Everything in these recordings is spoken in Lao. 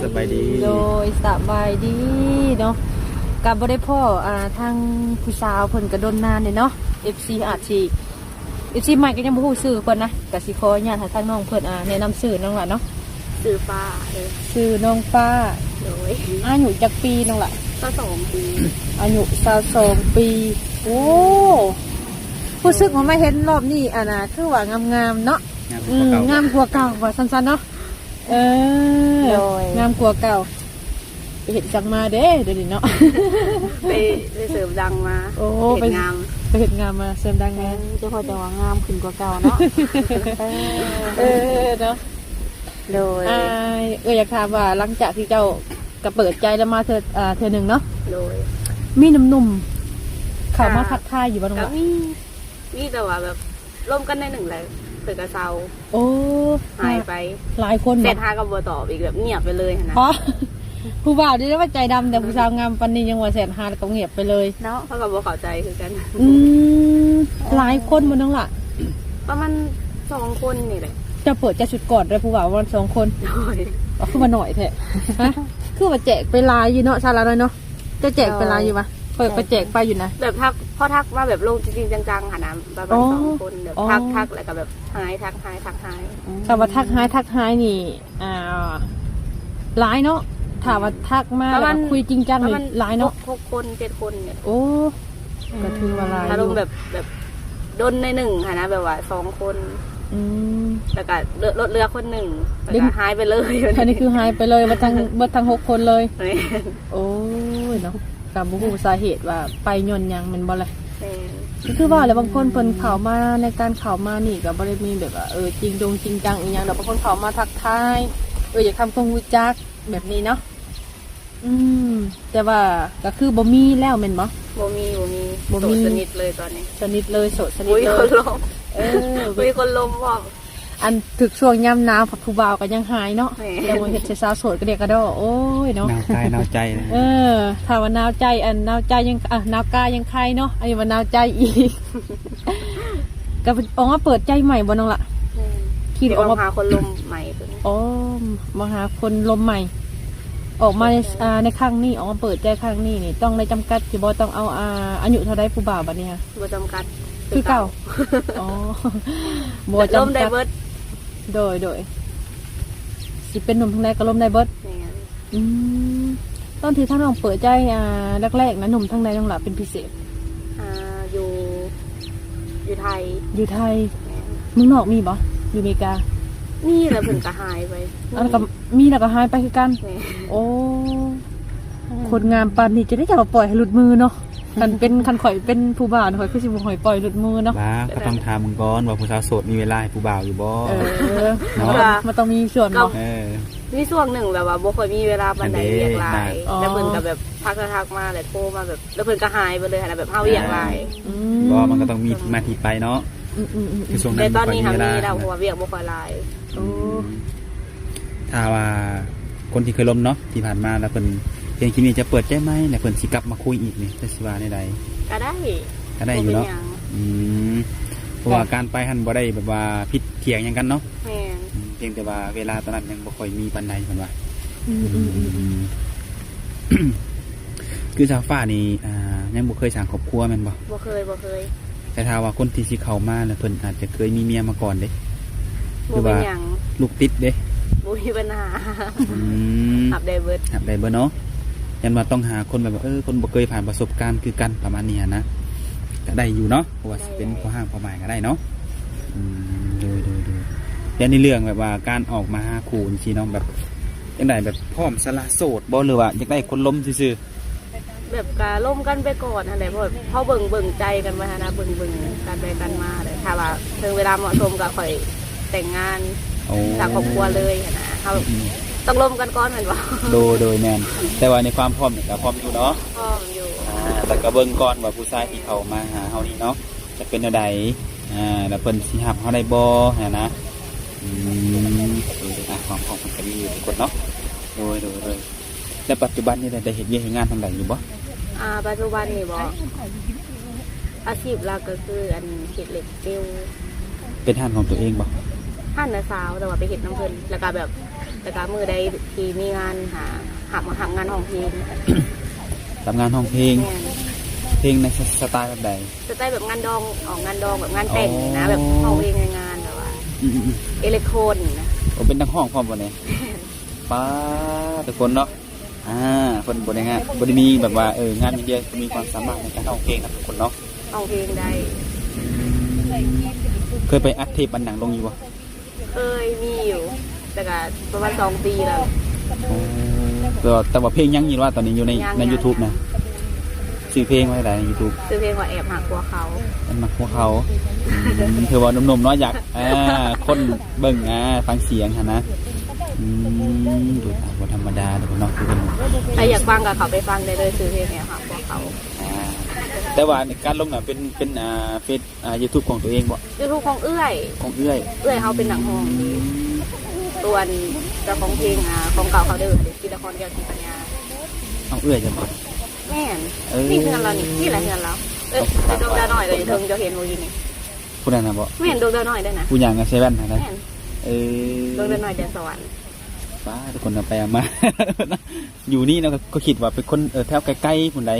ສະບາຍດີ ໂດຍ ສະບາຍດີເນາະ. ກໍບໍ່ໄດ້ພໍ້ ອ່າ ທາງຜູ້ສາວເພິ່ນກໍດົນນານເດເນາະ ເອັຟຊີ ອາດຊິ ເອັຟຊີ ໃໝ່ກໍຍັງບໍ່ຮູ້ຊື່ເພິ່ນນະ ກໍຊິຂໍອະນຸຍາດໃຫ້ທາງນ້ອງເພິ່ນ ອ່າ ແນະນຳຊື່ນ້ອງຫຼ້າເນາະ. ຊື່ຟ້າເດີ ຊື່ນ້ອງຟ້າ. ໂດຍ ອາຍຸຈັກປີນ້ອງຫຼ້າ? ຊາວສອງປີ. ອາຍຸຊາວສອງປີ. ໂອ້ ຮູ້ສຶກວ່າມາເຫັນລອບນີ້ ອັນນ່າ ຄືວ່າງາມໆເນາະ. ງາມກວ່າເກົ່າ ອືມ ງາມກວ່າເກົ່າວ່າຊັ້ນໆເນາະ. ເອີ ໂດຍ ງາມກວ່າເກົ່າ. ໄປເຮັດສັງມາເດ້ດຽວນີ້ເນາະ? ໄປ ໄປເສີມດັງມາ. ໂອ້ ໄປເຮັດງາມ ໄປເຮັດງາມມາ ເສີມດັງມາ. ເອີ ຈັ່ງພໍຈັ່ງວ່າງາມຂຶ້ນກວ່າເກົ່າເນາະ. ເອີ ເອີເນາະ. ໂດຍ ອ້າຍ ເອື້ອຍຢາກຖາມວ່າ ຫຼັງຈາກທີ່ເຈົ້າກໍເປີດໃຈແລ້ວມາເທື່ອ ເທື່ອໜຶ່ງເນາະ ໂດຍ ມີໜຸ່ມໆເຂົ້າມາ ກໍ ທັກທາຍຢູ່ບໍ່ນ້ອງ? ກໍມີ ມີແຕ່ວ່າແບບລົມກັນໜ້ອຍໜຶ່ງແລ້ວ ເພິ່ນກໍເຊົາ. ໂອ້ ຫາຍໄປ. ຫຼາຍຄົນບໍ່? ແຊັດຫາກໍບໍ່ຕອບອີກ ແບບງຽບໄປເລີຍຫັ້ນນະ. ອໍ ຜູ້ບ່າວນີ້ລະວ່າໃຈດຳ ແຕ່ຜູ້ສາວງາມປານນີ້ຍັງວ່າແຊັດຫາແລ້ວກໍງຽບໄປເລີຍເນາະ. ເຮົາກໍບໍ່ເຂົ້າໃຈຄືກັນ. ອືມ ຫຼາຍຄົນບໍ່ນ້ອງຫຼ້າ? ປະມານສອງຄົນນີ້ແຫຼະ. ເຈົ້າເປີດໃຈສຸດກ່ອນໄດ້ຜູ້ບ່າວປະມານສອງຄົນ? ໂດຍ. ອໍ ຄືວ່າໜ້ອຍແທ້? ຮະ ຄືວ່າແຈກໄປຫຼາຍຢູ່ເນາະ ສາວລາວນ້ອຍເນາະ. ເຈົ້າແຈກໄປຫຼາຍຢູ່ຫວາ? ເອີ ຂ້ອຍກໍແຈກໄປຢູ່ນະ. ແບບທັກ ພໍທັກມາແບບລົງຈິງໆຈັງໆຫັ້ນນະ ປະມານສອງຄົນ. ແບບທັກ ທັກແລ້ວກໍແບບຫາຍ ທັກຫາຍ ທັກຫາຍ. ອືມ ຄັນວ່າທັກຫາຍ ທັກຫາຍນີ້ ອ່າ ຫຼາຍເນາະ. ຖ້າວ່າທັກມາແລ້ວກໍຄຸຍຈິງຈັງນີ້ຫຼາຍເນາະ. ຫົກຄົນ ເຈັດຄົນນີ້. ໂອ້ ກໍຖືວ່າຫຼາຍຢູ່. ອາລົມແບບ ແບບດົນໜ້ອຍໜຶ່ງຫັ້ນນະ ແບບວ່າສອງຄົນ. ອືມ ແລ້ວກໍເຫຼືອ ລົດເຫຼືອຄົນໜຶ່ງ ແລ້ວກໍຫາຍໄປເລີຍ. ອັນນີ້ຄືຫາຍໄປເລີຍ ເບິດທັງ ເບິດທັງຫົກຄົນເລີຍ. ແມ່ນ. ໂອ້ຍເນາະ ກໍບໍ່ຮູ້ສາເຫດວ່າໄປຍ້ອນຫຍັງແມ່ນບໍ່ລະ? ແມ່ນ. ກໍຄືວ່າແຫຼະ ບາງຄົນເພິ່ນເຂົ້າມາ ໃນການເຂົ້າມານີ້ກໍບໍ່ໄດ້ມີແບບວ່າ ເອີ ຈິງດົງຈິງຈັງອີ່ຫຍັງດອກ. ບາງຄົນເຂົ້າມາທັກທາຍ ເອີ ຢາກທຳຄວາມຮູ້ຈັກແບບນີ້ເນາະ. ອືມ ແຕ່ວ່າກໍຄືບໍ່ມີແລ້ວແມ່ນບໍ່? ບໍ່ມີ ບໍ່ມີ ບໍ່ມີ. ໂສດສະໜິດເລີຍຕອນນີ້. ສະໜິດເລີຍ ໂສດສະໜິດເລີຍ. ບໍ່ມີຄົນລົມ. ເອີ ບໍ່ມີຄົນລົມພ້ອມ. ອັນຖືກຊ່ວງຍາມໜາວ ຜູ້ບ່າວກໍຍັງຫາຍເນາະ. ແມ່ນ. ແຕ່ວ່າເຮັດໃຫ້ສາວໂສດກະເດຍກະດໍ້. ໂອ້ຍເນາະ ໜາວກາຍໜາວໃຈ. ເອີ ຖ້າວ່າໜາວໃຈ ອັນໜາວໃຈຍັງ ອ່າ ໜາວກາຍຍັງໄຄເນາະ ອັນນີ້ວ່າໜາວໃຈອີກ. ກໍອອກມາເປີດໃຈໃໝ່ບໍ່ນ້ອງລະ? ແມ່ນ. ຄິດວ່າອອກມາຫາຄົນລົມໃໝ່. ອໍ ມາຫາຄົນລົມໃໝ່. ອອກມາ ໃນ ໃນຄັ້ງນີ້ ອອກມາເປີດໃຈຄັ້ງນີ້ນີ້ ຕ້ອງໄດ້ຈຳກັດຢູ່ບໍ່? ຕ້ອງເອົາ ອ່າ ອາຍຸເທົ່າໃດຜູ້ບ່າວບັດນີ້? ບໍ່ຈຳກັດ ຄືເກົ່າ. ອໍ ບໍ່ຈຳກັດ. ລົມໄດ້ເບິດ. ໂດຍ ໂດຍ ຊິເປັນໜຸ່ມທາງໃດກໍລົມໄດ້ເບິດ. ແມ່ນ. ອືມ ຕອນທີ່ທາງນ້ອງເປີດໃຈ ອ່າ ແລກໆນະ ໜຸ່ມທາງໃດນ້ອງຫຼ້າເປັນພິເສດ? ອ່າ ຢູ່ ຢູ່ໄທ. ຢູ່ໄທ. ແມ່ນ. ເມືອງນອກມີບໍ່? ຢູ່ເມກາ? ມີແລ້ວເພິ່ນກໍຫາຍໄປ. ອັນນັ້ນກໍມີແລ້ວກໍຫາຍໄປຄືກັນ. ແມ່ນ. ໂອ້ ຄົນງາມປານນີ້ ຈະໄດ້ຈະມາປ່ອຍໃຫ້ຫຼຸດມືເນາະ. ຄັນເປັນ ຄັນຂ້ອຍເປັນຜູ້ບ່າວ ຂ້ອຍຄືຊິບໍ່ໃຫ້ປ່ອຍຫຼຸດມືເນາະ. ບໍ່ ກໍຕ້ອງຖາມເບິ່ງກ່ອນວ່າຜູ້ສາວໂສດມີເວລາໃຫ້ຜູ້ບ່າວຢູ່ບໍ່? ເອີ ເນາະ ມັນຕ້ອງມີສ່ວນເນາະ. ເອີ ມີຊ່ວງໜຶ່ງແບບວ່າບໍ່ຄ່ອຍມີເວລາປານໃດ ຫັ້ນເດ້ ວຽກຫຼາຍ. ອໍ ແລ້ວເພິ່ນກໍແບບທັກ ທັກມາ ແລ້ວໂທມາແບບ ແລ້ວເພິ່ນກໍຫາຍໄປເລີຍຫັ້ນນະ ແບບເຮົາວຽກຫຼາຍ. ອືມ ບໍ່ ມັນກໍຕ້ອງມີທີ່ມາທີ່ໄປເນາະ. ອືມໆໆ ຄືຊ່ວງນັ້ນ ແຕ່ຕອນນີ້ຫາມີແລ້ວ ເພາະວ່າວຽກບໍ່ຄ່ອຍຫຼາຍ. ໂອ້ ອືມ ຖ້າວ່າຄົນທີ່ເຄີຍລົມເນາະ ທີ່ຜ່ານມາ ແລ້ວເພິ່ນເຫັນຄລິບນີ້ຈະເປີດໃຈໃໝ່ ແລ້ວເພິ່ນຊິກັບມາຄຸຍອີກນີ້ ເຈົ້າຊິວ່າແນວໃດ? ກໍໄດ້ ກໍໄດ້ຢູ່ເນາະ. ບໍ່ເປັນຫຍັງ. ອືມ ເພາະວ່າການໄປຫັ້ນບໍ່ໄດ້ແບບວ່າຜິດຖຽງຫຍັງກັນເນາະ. ແມ່ນ. ອືມ ພຽງແຕ່ວ່າເວລາຕອນນັ້ນຍັງບໍ່ຄ່ອຍມີປານໃດເພິ່ນວ່າ. ອືມໆໆໆ ອືມ ຄືສາວຟ້ານີ້ ອ່າ ຍັງບໍ່ເຄີຍສ້າງຄອບຄົວແມ່ນບໍ່? ບໍ່ເຄີຍ ບໍ່ເຄີຍ. ແຕ່ຖ້າວ່າຄົນທີ່ຊິເຂົ້າມານະ ເພິ່ນອາດຈະເຄີຍມີເມຍມາກ່ອນເດ້. ບໍ່ເປັນຫຍັງ. ຫຼືວ່າລູກຕິດເດ້. ບໍ່ມີບັນຫາ. ອືມ ຮັບໄດ້ເບິດ. ຮັບໄດ້ເບິດເນາະ. ຢ້ານວ່າຕ້ອງຫາຄົນແບບວ່າ ເອີ ຄົນບໍ່ເຄີຍຜ່ານປະສົບການຄືກັນ ປະມານນີ້ຫັ້ນນະ ກໍໄດ້ຢູ່ເນາະ. ເພາະວ່າຊິເປັນ ໄດ້ ພໍ່ຮ້າງພໍ່ໝ້າຍກໍໄດ້ເນາະ. ອືມ ໂດຍໆໆ. ແລ້ວໃນເລື່ອງແບບວ່າການອອກມາຫາຄູ່ຈັ່ງຊີ້ເນາະ ແບບຈັ່ງໃດ ແບບພ້ອມສະຫຼະໂສດບໍ່ ຫຼືວ່າຢາກໄດ້ຄົນລົມຊື່ໆ? ແບບກະລົມກັນໄປກ່ອນຫັ້ນແຫຼະ ເພາະເຮົາເບິ່ງ ເບິ່ງໃຈກັນໄວ້ຫັ້ນນະ ເບິ່ງ ເບິ່ງກັນໄປກັນມາແຫຼະ ຖ້າວ່າເຖິງເວລາເໝາະສົມກໍຄ່ອຍແຕ່ງງານ ໂອ້ ສ້າງຄອບຄົວເລີຍຫັ້ນນະ. ເຮົາ ອືມ ຕ້ອງລົມກັນກ່ອນແມ່ນບໍ່? ໂດຍ ໂດຍ ແມ່ນ. ແຕ່ວ່າໃນຄວາມພ້ອມນີ້ກໍພ້ອມຢູ່ເນາະ? ພ້ອມຢູ່. ອ່າ ແຕ່ກໍເບິ່ງກ່ອນວ່າຜູ້ຊາຍທີ່ເຂົ້າມາຫາເຮົານີ້ເນາະ ຈະເປັນແນວໃດ ອ່າ ແລ້ວເພິ່ນຊິຮັບເຮົາໄດ້ບໍ່ຫັ້ນນະ. ອືມ ເອີ ອ່າ ຄວາມພ້ອມເພິ່ນກໍມີຢູ່ທຸກຄົນເນາະ. ໂດຍ ໂດຍ ໂດຍ. ແລ້ວປັດຈຸບັນນີ້ໄດ້ ໄດ້ເຮັດວຽກເຮັດງານທາງໃດຢູ່ບໍ່? ອ່າ ປັດຈຸບັນນີ້ບໍ? ອາຊີບຫຼັກກໍຄື ອັນ ເຮັດເລັບເຊວ. ເປັນຮ້ານຂອງຕົວເອງບໍ່? ຮ້ານນ້າສາວ ແຕ່ວ່າໄປເຮັດນຳເພິ່ນ ແລ້ວກໍແບບ ແລ້ວກໍມື້ໃດທີ່ມີງານຫາ ຮັບ ຮັບງານຮ້ອງເພງ. ຮັບງານຮ້ອງເພງ. ແມ່ນ. ເພງໃນສະ ສະໄຕແບບໃດ? ສະໄຕແບບງານດອງ ອອກງານດອງ ແບບງານແຕ່ງນີ້ນະ. ອໍ ແບບຮ້ອງເພງໃນງານ ແບບວ່າ ອືມໆໆ ເອເລັກໂທນນີ້ນະ. ໂອ້ ເປັນນັກຮ້ອງພ້ອມບໍ່ນີ້? ປາດ ທຸກຄົນເນາະ. ອ່າ ເພິ່ນບໍ່ໄດ້ງານ ບໍ່ໄດ້ມີແບບວ່າ ເອີ ງານຢ່າງດຽວ ມີຄວາມສາມາດໃນການຮ້ອງເພງນະ ທຸກຄົນເນາະ. ຮ້ອງເພງໄດ້. ເຄີຍໄປອັດເທບອັດຫຍັງລົງຢູ່ບໍ່? ເຄີຍມີຢູ່ ແຕ່ກະປະມານສອງປີແລ້ວ. ອໍ ແຕ່ວ່າ ແຕ່ວ່າເພງຍັງຢູ່ວ່າ ຕອນນີ້ຢູ່ໃນ ຍັງ ໃນ YouTube ນະ. ຊື່ເພງວ່າໃດໃນ YouTube? ຊື່ເພງວ່າ ແອບຮັກພວກເຂົາ. ແອບຮັກພວກເຂົາ. ອືມ ຖືວ່າໜຸ່ມໆເນາະ ຢາກ ອ່າ ຄົນເບິ່ງ ອ່າ ຟັງສຽງຫັ້ນນະ. ອືມ ບໍ່ທຳມະດາເດ້ເນາະ ຄືເພິ່ນ. ໃຜຢາກຟັງກໍເຂົ້າໄປຟັງໄດ້ເລີຍ ຊື່ເພງ ແອບຮັກພວກເຂົາ. ອ່າ ແຕ່ວ່າການລົງນະ ເປັນ ເປັນ ອ່າ ເຟສ ອ່າ YouTube ຂອງຕົວເອງບໍ່? YouTube ຂອງເອື້ອຍ. ຂອງເອື້ອຍ. ເອື້ອຍເຮົາເປັນນັກຮ້ອງ. ອືມ ສ່ວນເຈົ້າຂອງເພງ ອ່າ ຂອງເກົ່າເຂົາເດີ ສິລະຄອນ ແກ້ວສີປັນຍາ. ເອົາ ເອື້ອຍເຈົ້າບໍ່? ແມ່ນ. ເອີ ນີ້ເຮືອນລາວນີ້ ນີ້ແຫຼະເຮືອນລາວ. ເອີ ຕົກ ຕົກດາວນ້ອຍກໍຢູ່ເທິງ ເຈົ້າເຫັນບໍ່ຢູ່ນີ້? ຜູ້ນັ້ນນະບໍ່? ແມ່ນ ຕົກດາວນ້ອຍເດ້ນະ. ຜູ້ຍ່າງໃສ່ແວ່ນຫັ້ນນະ? ແມ່ນ. ເອີ ຕົກດາວນ້ອຍແດນສະຫວັນ. ປ້າ ທຸກຄົນເອົາໄປເອົາມາ ຢູ່ນີ້ເນາະ ກໍ ກໍຄິດວ່າເປັນຄົນ ເອີ ແຖວໄກໆພຸ້ນໃດ.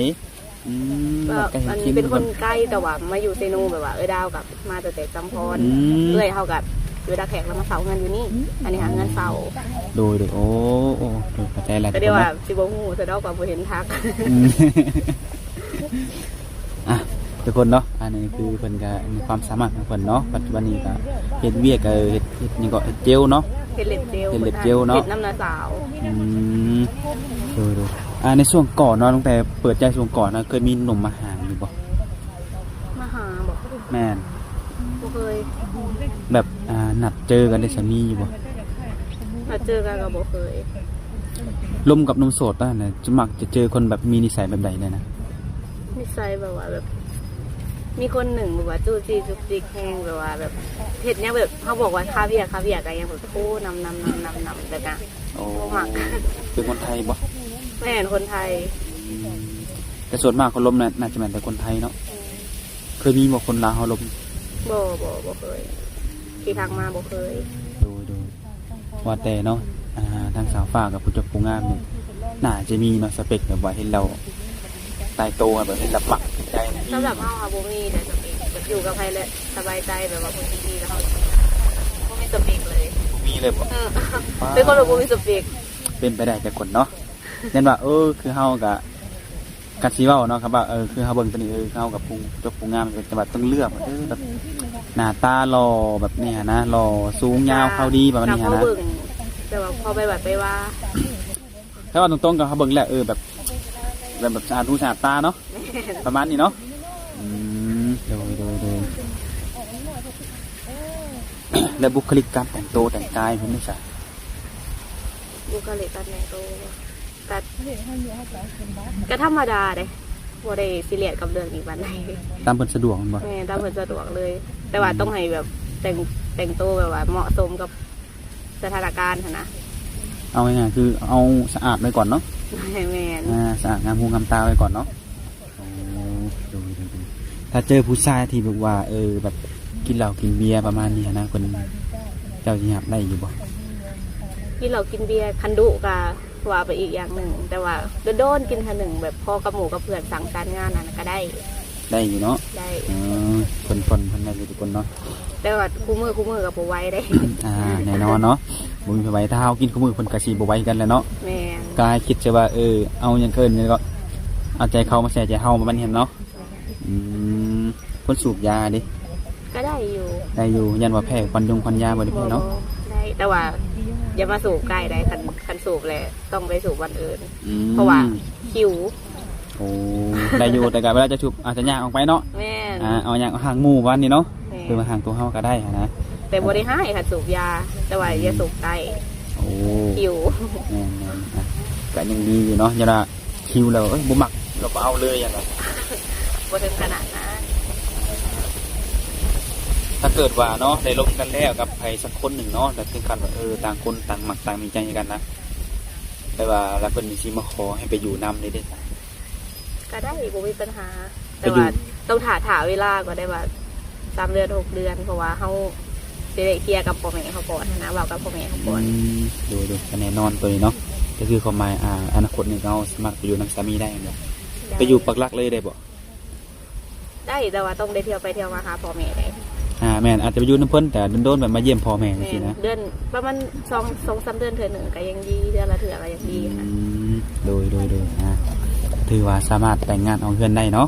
ອືມ ກໍ ມັນກໍເປັນຄົນໃກ້ ແຕ່ວ່າມາຢູ່ເຊໂນ ແບບວ່າເອື້ອຍດາວກັບມາແຕ່ແຕ່ຈຳພອນ. ອືມ ເອື້ອຍເຮົາກໍຢູ່ທ່າແຂກ ແລ້ວມາເຊົ່າເຮືອນຢູ່ນີ້. ອັນນີ້ຫາເຮືອນເຊົ່າ. ໂດຍ ໂດຍ ໂອ້ ໂອ້ ໂດຍ ເຂົ້າໃຈແລ້ວ ກໍເລີຍວ່າ ທຸກຄົນເນາະ ຊິບໍ່ຮູ້ຊະດອກວ່າບໍ່ເຫັນທັກ. ອືມ ອ່ະ ທຸກຄົນເນາະ ອັນນີ້ຄືເພິ່ນກໍມີຄວາມສາມາດຂອງເພິ່ນເນາະ. ປັດຈຸບັນນີ້ກໍເຮັດວຽກ ເອີ ເຮັດ ເຮັດຫຍັງເກາະ ເຮັດເຈວເນາະ. ເຮັດເລັບເຈວ. ເຮັດເລັບເຈວເນາະ. ເຮັດນຳນ້າສາວ. ອືມ ໂດຍ ໂດຍ. ອ່າ ໃນຊ່ວງກ່ອນເນາະ ຕັ້ງແຕ່ເປີດໃຈຊ່ວງກ່ອນນະ ເຄີຍມີໜຸ່ມມາຫາຢູ່ບໍ່? ມາຫາບໍ່? ແມ່ນ. ບໍ່ເຄີຍ. ແບບ ອ່າ ນັດເຈີກັນໄດ້ຊະ ມີຢູ່ບໍ່? ນັດເຈີກັນກໍບໍ່ເຄີຍ. ລົມກັບໜຸ່ມໂສດຕອນນັ້ນນະ ຈະມັກຈະເຈີຄົນແບບມີນິໄສແບບໃດແດ່ນະ? ນິໄສແບບວ່າ ແບບ ມີຄົນໜຶ່ງແບບວ່າຈູ້ຈີ້ຈຸກຈິກແຮງ ແບບວ່າ ແບບ ເຮັດຫຍັງແບບ ເຮົາບອກວ່າຄາວຽກ ຄາວຽກ ກໍຍັງແບບໂທນຳ ນຳ ນຳ ນຳ ນຳ ແລ້ວກໍ ໂອ້ ບໍ່ມັກ. ເປັນຄົນໄທບໍ່? ແມ່ນ ຄົນໄທ. ອືມ ແຕ່ສ່ວນມາກຄົນລົມນະ ໜ້າຈະແມ່ນແຕ່ຄົນໄທເນາະ. ແມ່ນ. ເຄີຍມີບໍ່ຄົນລາວເຮົາລົມ? ບໍ່ ບໍ່ ບໍ່ເຄີຍ. ທີ່ທັກມາບໍ່ເຄີຍ. ໂດຍ ໂດຍ. ວ່າແຕ່ເນາະ ອ່າ ທາງສາວຟ້າກັບຜູ້ເຈົ້າຜູ້ງາມນີ້ ໜ້າຈະມີເນາະ ສະເປັກແບບວ່າເຫັນແລ້ວຕາຍໂຕ ແບບເຫັນແລ້ວປັກໃຈນະ. ສຳລັບເຮົາ ເຮົາບໍ່ມີເດ້ສະເປັກ ແບບຢູ່ກັບໃຜແລ້ວສະບາຍໃຈ ແບບວ່າຄົນດີໆ ແລ້ວເຮົາບໍ່ມີສະເປັກເລີຍ. ບໍ່ມີເລີຍບໍ່? ເອີ ເປັນຄົນແບບບໍ່ມີສະເປັກ. ເປັນໄປໄດ້ແຕ່ຄົນເນາະ ແມ່ນວ່າ ເອີ ຄືເຮົາກະ ກະຊິເວົ້າເນາະ ຄັນວ່າ ເອີ ຄືເຮົາເບິ່ງຕົວນີ້ ເອີ ເຮົາກັບຜູ້ຈົບຜູ້ງາມ ແຕ່ວ່າຕ້ອງເລືອກ ເອີ ແບບໜ້າຕາຫຼໍ່ແບບນີ້ຫັ້ນນະ ຫຼໍ່ສູງຍາວ ເຂົາດີປະມານນີ້ຫັ້ນນະ. ເຮົາເບິ່ງ ແຕ່ວ່າພໍໄປວັດໄປວາ ແຕ່ວ່າຕົງໆ ກໍເຮົາເບິ່ງແລ້ວ ເອີ ແບບ ແບບ ແບບສະອາດຫູສະອາດຕາເນາະ. ແມ່ນ. ປະມານນີ້ເນາະ. ອືມ ໂດຍ ໂດຍ ໂດຍ. ແລ້ວບຸກຄະລິກການແຕ່ງໂຕແຕ່ງກາຍເພິ່ນນີ້ຊະ? ບຸກຄະລິກການແຕ່ງໂຕ ກໍ ກໍທຳມະດາເດ້ ບໍ່ໄດ້ຊີຣຽສກັບເລື່ອງນີ້ປານໃດ. ຕາມເພິ່ນສະດວກແມ່ນບໍ່? ແມ່ນ ຕາມເພິ່ນສະດວກເລີຍ ແຕ່ວ່າ ອືມ ຕ້ອງໃຫ້ແບບແຕ່ງ ແຕ່ງໂຕແບບວ່າເໝາະສົມກັບສະຖານະການຫັ້ນນະ. ເອົາງ່າຍໆ ຄືເອົາສະອາດໄວ້ກ່ອນເນາະ. ແມ່ນ. ອ່າ ສະອາດງາມຫູງາມຕາໄວ້ກ່ອນເນາະ. ໂອ້ ໂດຍ ໂດຍ ໂດຍ. ຖ້າເຈີຜູ້ຊາຍທີ່ແບບວ່າ ເອີ ແບບກິນເຫຼົ້າກິນເບຍປະມານນີ້ຫັ້ນນະ ເພິ່ນ ເຈົ້າຊິຮັບໄດ້ຢູ່ບໍ່? ກິນເຫຼົ້າກິນເບຍ ຄັນດຸກໍວ່າໄປອີກຢ່າງໜຶ່ງ ແຕ່ວ່າໂດນໆກິນເທື່ອໜຶ່ງ ແບບພໍກັບໝູ່ກັບເພື່ອນສັງສັນງານນັ້ນກໍໄດ້. ໄດ້ຢູ່ເນາະ. ໄດ້. ເອີ ເພິ່ນ ເພິ່ນ ເພິ່ນໄດ້ຢູ່ທຸກຄົນເນາະ. ແຕ່ວ່າຄູ່ມື້ ຄູ່ມື້ກໍບໍ່ໄຫວເດ້. ອ່າ ແນ່ນອນເນາະ ບໍ່ມີໃຜໄຫວ. ຖ້າເຮົາກິນຄູ່ມື້ ເພິ່ນກໍຊິບໍ່ໄຫວຄືກັນແຫຼະເນາະ. ແມ່ນ. ກໍໃຫ້ຄິດຊະວ່າ ເອີ ເອົາຫຍັງເອີ້ນຫຍັງກໍ ເອົາໃຈເຂົາມາໃສ່ໃຈເຮົາ ປະມານນີ້ຫັ້ນເນາະ. ອືມ ຄົນສູບຢາເດ? ກໍໄດ້ຢູ່. ໄດ້ຢູ່. ຢ້ານວ່າແພ້ຄວັນຍົງຄວັນຢາບໍ່ໄດ້ແພ້ເນາະ? ບໍ່ ໄດ້ ແຕ່ວ່າຢ່າມາສູບໃກ້ໄດ໋. ຄັນ ຄັນສູບແລ້ວຕ້ອງໄປສູບວັນອື່ນ. ອືມ ເພາະວ່າຫິວ. ໂອ້ ໄດ້ຢູ່ ແຕ່ກໍເວລາຈະສູບອາດຈະຍ່າງອອກໄປເນາະ. ແມ່ນ. ອ່າ ເອົາຍ່າງຫ່າງໝູ່ປະມານນີ້ເນາະ. ແມ່ນ. ຫຼືວ່າຫ່າງຕົວເຮົາກໍໄດ້ຫັ້ນນະ ແຕ່ບໍ່ໄດ້ຮ້າຍຄັນສູບຢາ ແຕ່ວ່າຢ່າສູບໃກ້. ໂອ້ ຫິວ. ແມ່ນໆ ອ່ະ ກໍຍັງດີຢູ່ເນາະ. ຢ່າວ່າຫິວແລ້ວ ເອີຍ ບໍ່ມັກ ແລ້ວບໍ່ເອົາເລີຍຫຍັງ. ບໍ່ເຖິງຂະໜາດນັ້ນ. ຖ້າເກີດວ່າເນາະ ໄດ້ລົມກັນແລ້ວກັບໃຜສັກຄົນໜຶ່ງເນາະ ແລ້ວເຖິງຂັ້ນວ່າ ເອີ ຕ່າງຄົນຕ່າງມັກຕ່າງມີໃຈໃຫ້ກັນນະ ແຕ່ວ່າລະເພິ່ນຊິມາຂໍໃຫ້ໄປຢູ່ນຳນີ້ເດ້? ກໍໄດ້ ບໍ່ມີບັນຫາ ແຕ່ວ່າ ໄປຢູ່ ຕ້ອງຖ້າ ຖ້າເວລາກໍໄດ້ວ່າ ສາມເດືອນ ຫົກເດືອນ ເພາະວ່າເຮົາ ຊິໄດ້ເຄຍກັບພໍ່ແມ່ເຮົາກ່ອນນະ ເວົ້າກັບພໍ່ແມ່ເຮົາກ່ອນ. ອືມ ໂດຍໆ ກໍແນ່ນອນໂຕນີ້ເນາະ ກໍຄືຄວາມໝາຍ ອ່າ ອະນາຄົດນີ້ເຮົາສາມາດໄປຢູ່ນຳສາມີໄດ້ແມ່ນບໍ່? ໄດ້ ໄປຢູ່ປັກຫຼັກເລີຍໄດ້ບໍ່? ໄດ້ ແຕ່ວ່າຕ້ອງໄດ້ທ່ຽວໄປທ່ຽວມາຫາພໍ່ແມ່ໄດ໋. ອ່າ ແມ່ນ ອາດຈະໄປຢູ່ນຳເພິ່ນ ແຕ່ດົນໆ ແບບມາຢ້ຽມພໍ່ແມ່ຈັ່ງຊີ້ນະ. ແມ່ນ ເດືອນປະມານສອງ ສອງສາມເດືອນເທື່ອໜຶ່ງກໍຍັງດີ ເດືອນລະເທື່ອກໍຍັງດີນະ. ອືມ ໂດຍໆໆ ອ່າ ຖືວ່າສາມາດແຕ່ງງານເອົາເຮືອນໄດ້ເນາະ.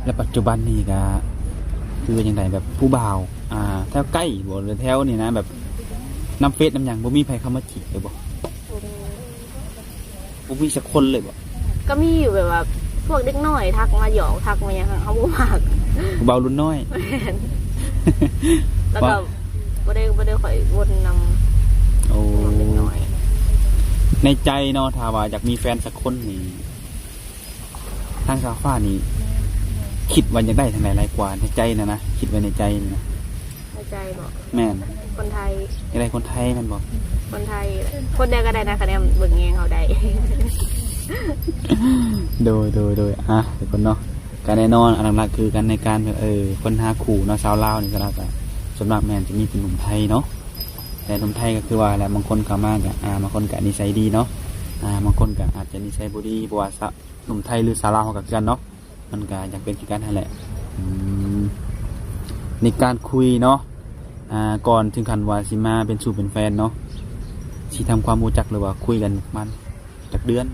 ແລ້ວປັດຈຸບັນນີ້ກໍຄືວ່າຈັ່ງໃດ ແບບຜູ້ບ່າວ ອ່າ ແຖວໃກ້ບໍ່ ຫຼືແຖວນີ້ນະ ແບບນຳເຟສນຳຫຍັງ ບໍ່ມີໃຜເຂົ້າມາຈີບເລີຍບໍ່? ບໍ່ມີ ບໍ່ມີສັກຄົນເລີຍບໍ່? ກໍມີຢູ່ ແບບວ່າພວກເດັກນ້ອຍທັກມາຫຍອກ ທັກມາຫຍັງ ເຮົາບໍ່ມັກ. ຜູ້ບ່າວລຸ້ນນ້ອຍ. ແມ່ນ ແລ້ວກໍບໍ່ໄດ້ ບໍ່ໄດ້ຄ່ອຍວົນນຳ. ໂອ້ ພວກເດັກນ້ອຍ. ໃນໃຈເນາະ ຖ້າວ່າຢາກມີແຟນສັກຄົນນີ້ ທາງສາວຟ້ານີ້ຄິດວ່າຢາກໄດ້ທາງໃດຫຼາຍກວ່າ ໃນໃຈນະນະ ຄິດໄວ້ໃນໃຈນີ້ນະ? ໃນໃຈບໍ? ແມ່ນ ຄົນໄທ. ຢາກໄດ້ຄົນໄທແມ່ນບໍ່? ຄົນໄທ ຄົນໃດກໍໄດ້ນະ ຄະແນນເບິ່ງແຍງເຮົາໄດ້. ໂດຍໆໆ ອ່ະ ທຸກຄົນເນາະ ກໍແນ່ນອນ ອັນຫຼັກໆຄືກັນໃນການແບບ ເອີ ຄົ້ນຫາຄູ່ເນາະ ຊາວລາວນີ້ກໍແລ້ວ ກໍສ່ວນມາກແມ່ນຈະມີແຕ່ໜຸ່ມໄທເນາະ. ແຕ່ໜຸ່ມໄທກໍຄືວ່າແຫຼະ ບາງຄົນເຂົ້າມາກໍ ອ່າ ບາງຄົນກໍນິໄສດີເນາະ ອ່າ ບາງຄົນກໍອາດຈະນິໄສບໍ່ດີ ເພາະວ່າ ໜຸ່ມໄທ ຫຼື ຊາວລາວເຮົາກໍຄືກັນເນາະ ມັນກໍຢາກເປັນຄືກັນຫັ້ນແຫຼະ. ອືມ ໃນການຄຸຍເນາະ ອ່າ ກ່ອນເຖິງຂັ້ນວ່າຊິມາເປັນຊູ້ເປັນແຟນເນາະ ຊິທຳຄວາມຮູ້ຈັກ ຫຼືວ່າຄຸຍກັນປະມານຈັກເດືອນ?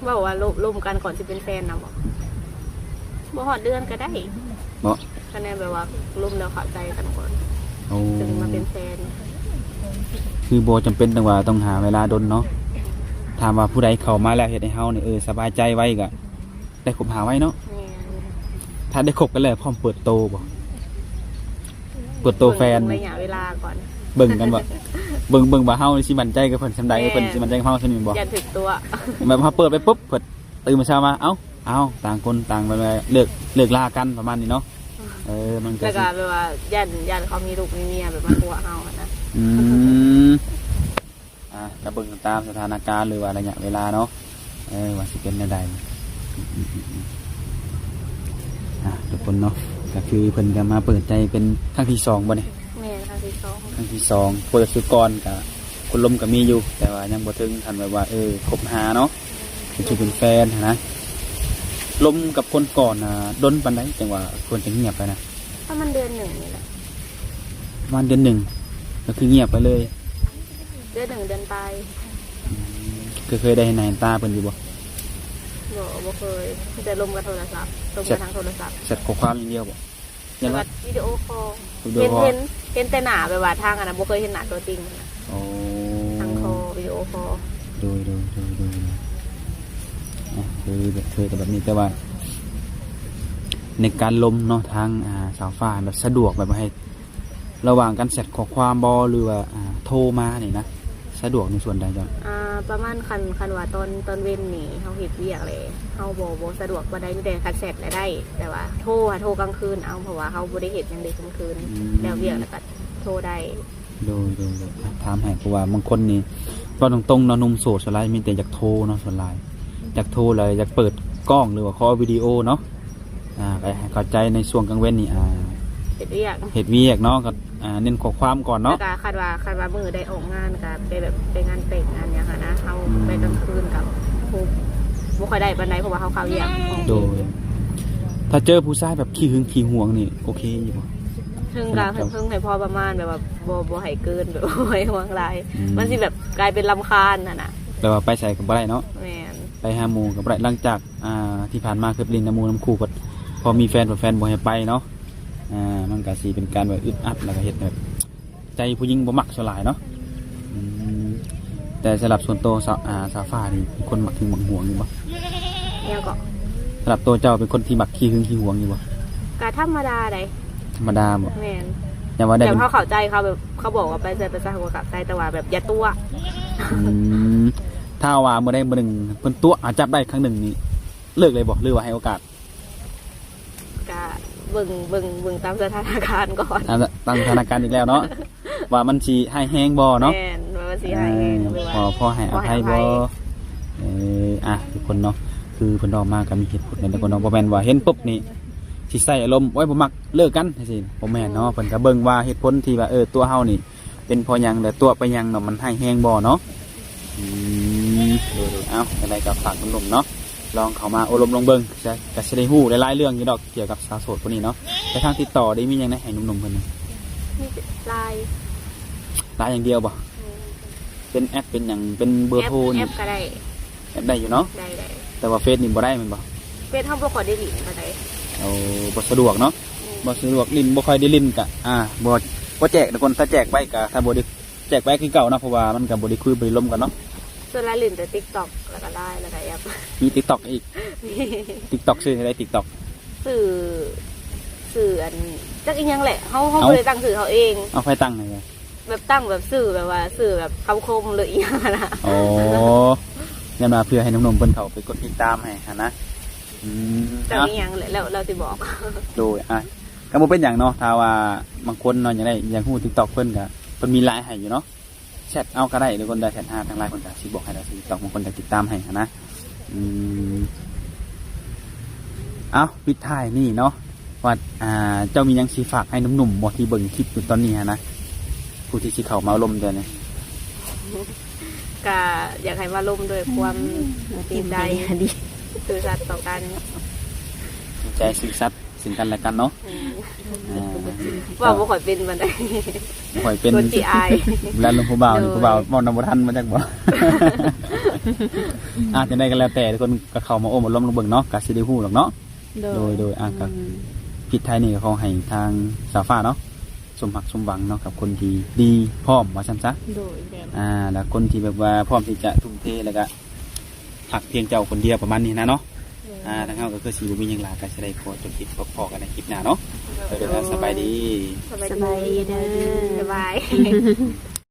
ເວົ້າວ່າລົມ ລົມກັນກ່ອນຊິເປັນແຟນນະບໍ? ບໍ່ຮອດເດືອນກໍໄດ້. ເນາະ ຄະແນນແບບວ່າລົມແລ້ວເຂົ້າໃຈກັນກ່ອນ ໂອ້ ຈຶ່ງມາເປັນແຟນ. ຄືບໍ່ຈຳເປັນຕ້ອງວ່າຕ້ອງຫາເວລາດົນເນາະ. ຖາມວ່າຜູ້ໃດເຂົ້າມາແລ້ວເຮັດໃຫ້ເຮົານີ້ ເອີ ສະບາຍໃຈໄວ ກໍໄດ້ຄົບຫາໄວເນາະ. ແມ່ນ ຖ້າໄດ້ຄົບກັນແລ້ວ ພ້ອມເປີດໂຕບໍ່? ເປີດໂຕແຟນ ເບິ່ງໄລຍະເວລາກ່ອນ ເບິ່ງກັນບໍ່? ເບິ່ງ ເບິ່ງວ່າເຮົານີ້ຊິໝັ້ນໃຈກັບເພິ່ນສ່ຳໃດ. ແມ່ນ ເພິ່ນຊິໝັ້ນໃຈກັບເຮົາສ່ຳນີ້ບໍ່? ຢ້ານຖືກຕົວະ ແບບເຮົາເປີດໄປປຸບ ເພິ່ນຕື່ນມາເຊົ້າມາ ເອົ້າ ເອົ້າ ຕ່າງຄົນຕ່າງແບບວ່າເລີກ ເລີກລາກັນປະມານນີ້ເນາະ. ເອີ ມັນກໍ ແລ້ວກໍແບບວ່າຢ້ານ ຢ້ານເຂົາມີລູກມີເມຍ ແບບມາຕົວະເຮົາຫັ້ນນະ. ອືມ ອ່າ ກໍເບິ່ງຕາມສະຖານະການ ຫຼືວ່າໄລຍະເວລາເນາະ ເອີ ວ່າຊິເປັນແນວໃດ. ອືມໆໆ ອ່າ ທຸກຄົນເນາະ ກໍຄືເພິ່ນກໍມາເປີດໃຈເປັນຄັ້ງທີສອງບໍ່ນີ້? ແມ່ນ ຄັ້ງທີສອງ ຄັ້ງທີສອງ. ເປີດສຸດກ່ອນກໍຄົນລົມກໍມີຢູ່ ແຕ່ວ່າຍັງບໍ່ເຖິງຂັ້ນແບບວ່າ ເອີ ຄົບຫາເນາະ ເປັນຊູ້ເປັນແຟນຫັ້ນນະ. ລົມກັບຄົນກ່ອນນະ ດົນປານໃດຈັ່ງວ່າເພິ່ນຈະງຽບໄປນະ? ປະມານເດືອນໜຶ່ງນີ້ແຫຼະ. ປະມານເດືອນໜຶ່ງ ກໍຄືງຽບໄປເລີຍ? ເດືອນໜຶ່ງ ເດືອນປາຍ. ອືມ ເຄີຍ ເຄີຍໄດ້ເຫັນໜ້າເຫັນຕາເພິ່ນຢູ່ບໍ່? ບໍ່ ບໍ່ເຄີຍ ມີແຕ່ລົມກັບໂທລະສັບ ລົມກັນທາງໂທລະສັບ. ແຊັດຂໍ້ຄວາມຢ່າງດຽວບໍ່? ແລ້ວກໍວິດີໂອຄໍ ວິດີໂອຄໍ ເຫັນ ເຫັນ ເຫັນແຕ່ໜ້າ ແບບວ່າທາງອັນນັ້ນ ບໍ່ເຄີຍເຫັນໜ້າຕົວຈິງ. ອໍ ທາງຄໍ ວິດີໂອຄໍ. ໂດຍ ໂດຍ ໂດຍ ໂດຍ ອ່ະ ຄືແບບ ຄືແບບນີ້ ແຕ່ວ່າໃນການລົມເນາະ ທາງ ອ່າ ສາວຟ້າແບບສະດວກ ແບບໃຫ້ລະຫວ່າງການແຊັດຂໍ້ຄວາມບໍ ຫຼືວ່າ ອ່າ ໂທມານີ້ນະ ສະດວກໃນສ່ວນໃດເຈົ້າ? ອ່າ ປະມານຄັນ ຄັນວ່າຕອນ ຕອນເວັນນີ້ເຮົາເຮັດວຽກແຫຼະ ເຮົາບໍ່ ບໍ່ສະດວກປານໃດ ມີແຕ່ຄັນແຊັດແຫຼະໄດ້ ແຕ່ວ່າໂທ ໂທກາງຄືນເອົາ ເພາະວ່າເຮົາບໍ່ໄດ້ເຮັດຫຍັງເດ້ກາງຄືນ. ອືມ ແລ້ວວຽກແລ້ວກໍໂທໄດ້. ໂດຍ ໂດຍ ໂດຍ ອ່ະ ຖາມໃຫ້ ເພາະວ່າບາງຄົນນີ້ ເວົ້າຕົງໆເນາະ ໜຸ່ມໂສດສ່ວນຫຼາຍມີແຕ່ຢາກໂທເນາະ ສ່ວນຫຼາຍຢາກໂທ ແລ້ວຢາກເປີດກ້ອງ ຫຼືວ່າຂໍວິດີໂອເນາະ. ອ່າ ກໍໃຫ້ເຂົ້າໃຈໃນຊ່ວງກາງເວັນນີ້ ອ່າ ເຮັດວຽກ ເຮັດວຽກເນາະ ກໍ ອ່າ ເນັ້ນຂໍ້ຄວາມກ່ອນເນາະ. ແລ້ວກໍຄັນວ່າ ຄັນວ່າມື້ໃດອອກງານກໍໄປແບບໄປງານແຕ່ງງານຫຍັງຫັ້ນນະ ເຮົາ ອືມ ໄປກາງຄືນກໍບໍ່ຄ່ອຍໄດ້ປານໃດ ເພາະວ່າເຮົາເຂົ້າວຽກ. ໂດຍ ຖ້າເຈີຜູ້ຊາຍແບບຂີ້ຫຶງຂີ້ຫວງນີ້ໂອເຄຢູ່ບໍ່? ເຖິງກໍ ສຳລັບເຈົ້າ ເຖິງໃຫ້ພໍປະມານ ແບບວ່າບໍ່ ບໍ່ໃຫ້ເກີນ ແບບບໍ່ໃຫ້ຫວງຫຼາຍ. ອືມ ມັນຊິແບບກາຍເປັນລຳຄານຫັ້ນນະ ແບບວ່າໄປໃສກໍບໍ່ໄດ້ເນາະ. ແມ່ນ ໄປຫາໝູ່ກໍບໍ່ໄດ້ ຫຼັງຈາກ ອ່າ ທີ່ຜ່ານມາເຄີຍໄປຫຼິ້ນນຳໝູ່ນຳຄູ່ ກໍພໍມີແຟນ ແບບແຟນບໍ່ໃຫ້ໄປເນາະ. ອ່າ ມັນກໍຊິເປັນການແບບອຶດອັດ ແລ້ວກໍເຮັດໃຫ້ແບບໃຈຜູ້ຍິງບໍ່ມັກສ່ວນຫຼາຍເນາະ. ອືມ ແຕ່ສຳລັບສ່ວນໂຕສາວ ອ່າ ສາວຟ້ານີ້ເປັນຄົນມັກຫຶງມັກຫວງຢູ່ບໍ່? ຫຍັງເກາະ? ສຳລັບໂຕເຈົ້າເປັນຄົນທີ່ມັກຂີ້ຫຶງຂີ້ຫວງຢູ່ບໍ່? ກໍທຳມະດາໃດ໋. ທຳມະດາບໍ່? ແມ່ນ ຢ່າວ່າໄດ້ ແບບເຮົາເຂົ້າໃຈເຂົາ ແບບເຂົາບອກວ່າໄປໃສໄປໃສເຮົາກໍເຂົ້າໃຈ ແຕ່ວ່າແບບຢ່າຕົວະ. ອືມ ຖ້າວ່າມື້ໃດມື້ໜຶ່ງເພິ່ນຕົວະ ຫາຈັບໄດ້ຄັ້ງໜຶ່ງນີ້ ເລີກເລີຍບໍ່ ຫຼືວ່າໃຫ້ໂອກາດ? ກະເບິ່ງ ເບິ່ງ ເບິ່ງຕາມສະຖານະການກ່ອນ. ຕາມ ຕາມສະຖານະການອີກແລ້ວເນາະ ວ່າມັນຊິຮ້າຍແຮງບໍ່ເນາະ? ແມ່ນ ວ່າມັນຊິຮ້າຍແຮງ ເອີ ຫຼືວ່າພໍ ພໍໃຫ້ອະໄພບໍ່? ເອີ ອ່ະ ທຸກຄົນເນາະ ຄືເພິ່ນເວົ້າມາກໍມີເຫດຜົນແຫຼະທຸກຄົນເນາະ ບໍ່ແມ່ນວ່າເຫັນປຸບນີ້ຊິໃສ່ອາລົມ ໂອ້ຍ ບໍ່ມັກ ເລີກກັນ ຈັ່ງຊີ້ ບໍ່ແມ່ນເນາະ. ເພິ່ນກໍເບິ່ງວ່າເຫດຜົນທີ່ວ່າ ເອີ ຕົວເຮົານີ້ເປັນເພາະຫຍັງ ແລະ ຕົວະໄປຫຍັງເນາະ ມັນຮ້າຍແຮງບໍ່ເນາະ. ອືມ ໂດຍໆ ເອົ້າ ຈັ່ງໃດກໍຝາກໜຸ່ມໆເນາະ ລອງເຂົ້າມາໂອ້ລົມລອງເບິ່ງ ກໍຊິໄດ້ຮູ້ຫຼາຍໆເລື່ອງຢູ່ດອກ ກ່ຽວກັບສາວໂສດຜູ້ນີ້ເນາະ. ແຕ່ທາງຕິດຕໍ່ໄດ້ມີຫຍັງໃຫ້ໜຸ່ມໆເພິ່ນ? ມີແຕ່ LINE LINE ຢ່າງດຽວບໍ່? ແມ່ນ ເປັນແອັບເປັນຫຍັງ ເປັນເບີໂທນີ້ ແອັບກໍໄດ້ ແອັບໄດ້ຢູ່ເນາະ? ໄດ້ໆ ແຕ່ວ່າເຟສນີ້ບໍ່ໄດ້ແມ່ນບໍ່? ເຟສເຮົາບໍ່ຄ່ອຍໄດ້ຫຼິ້ນປານໃດ. ໂອ້ ບໍ່ສະດວກເນາະ. ແມ່ນ ບໍ່ສະດວກຫຼິ້ນ ບໍ່ຄ່ອຍໄດ້ຫຼິ້ນກະ ອ່າ ບໍ່ ບໍ່ແຈກທຸກຄົນ ຖ້າແຈກໄປກະ ຖ້າບໍ່ໄດ້ ແຈກໄປຄືເກົ່າເນາະ ເພາະວ່າມັນກະບໍ່ໄດ້ຄຸຍບໍ່ໄດ້ລົມກັນເນາະ. ສ່ວນຫຼາຍຫຼິ້ນແຕ່ TikTok ແລ້ວກໍ LINE ແລ້ວກໍແອັບ. ມີ TikTok ອີກ? ມີ TikTok ຊື່ແນວໃດ TikTok? ຊື່ ຊື່ອັນ ຈັກອີ່ຫຍັງແຫຼະ ເຮົາ ເຮົາ ເອົ້າ ບໍ່ໄດ້ຕັ້ງຊື່ເຮົາເອງ. ເອົາ ໃຜຕັ້ງໃຫ້? ແບບຕັ້ງແບບຊື່ແບບວ່າຊື່ແບບຄຳຄົມ ຫຼືອີ່ຫຍັງຫັ້ນນະ. ອໍ ແມ່ນວ່າເພື່ອໃຫ້ໜຸ່ມໆເພິ່ນເຂົ້າໄປກົດຕິດຕາມໃຫ້ຫັ້ນນະ. ອືມ ຈັກ ເອົ້າ ອີ່ຫຍັງແຫຼະ ແລ້ວ ແລ້ວຊິບອກ. ໂດຍ ອ່ະ ກໍບໍ່ເປັນຫຍັງເນາະ ຖ້າວ່າບາງຄົນເນາະ ຢາກໄດ້ ຢາກຮູ້ TikTok ເພິ່ນກໍ ເພິ່ນມີ LINE ໃຫ້ຢູ່ເນາະ. ແຊັດເອົາກໍໄດ້ ຫຼືຄົນໃດແຊັດຫາທາງ LINE ເພິ່ນກໍຊິບອກໃຫ້ ແລ້ວຊິຕອບ ບາງຄົນກໍຕິດຕາມໃຫ້ຫັ້ນນະ. ອືມ ເອົ້າ ປິດທ້າຍນີ້ເນາະ ວ່າ ອ່າ ເຈົ້າມີຫຍັງຊິຝາກໃຫ້ໜຸ່ມໆບໍ່ ທີ່ເບິ່ງຄລິບຢູ່ຕອນນີ້ຫັ້ນນະ ຜູ້ທີ່ຊິເຂົ້າມາລົມດຽວນີ້? ກະຢາກໃຫ້ມາລົມດ້ວຍຄວາມ ອືມ ຈິງໃຈ ຈິງໃຈດີ ຊື່ສັດຕໍ່ກັນ ຈິງໃຈຊື່ສັດ ເຊິ່ງກັນແລະກັນເນາະ. ແມ່ນ ອ່າ ເວົ້າບໍ່ຄ່ອຍເປັນປານໃດ ບໍ່ຄ່ອຍເປັນ ຄົນຂີ້ອາຍ ແລະລົມຜູ້ບ່າວນີ້ ໂດຍ ຜູ້ບ່າວເວົ້ານຳບໍ່ທັນ ມາຈັກບໍ່. ອ່າ ຈັ່ງໃດກໍແລ້ວແຕ່ ທຸກຄົນກໍເຂົ້າມາໂອ້ມາລົມລອງເບິ່ງເນາະ ກໍຊິໄດ້ຮູ້ດອກເນາະ. ໂດຍ ໂດຍ ໂດຍ ອ່າ ອືມ ກໍປິດທ້າຍນີ້ກໍຂໍໃຫ້ທາງສາວຟ້າເນາະ ສົມຫວັງ ສົມຫວັງເນາະ ກັບຄົນທີ່ດີພ້ອມວ່າຊັ້ນຊະ. ໂດຍ ແມ່ນ ອ່າ ແລ້ວຄົນທີ່ແບບວ່າພ້ອມທີ່ຈະທຸ່ມເທ ແລ້ວກໍຮັກພຽງເຈົ້າຄົນດຽວ ປະມານນີ້ນະເນາະ. ໂດຍ ອ່າ ທາງເຮົາກໍຄືຊິບໍ່ມີຫຍັງຫຼາຍ ກໍຊິໄດ້ຂໍຈົບຄລິບ ພໍ້ກັນໃນຄລິບໜ້າເນາະ. ໂດຍ ໂດຍ ໂດຍ ສະບາຍດີ ສະບາຍດີເດີ ສະບາຍ.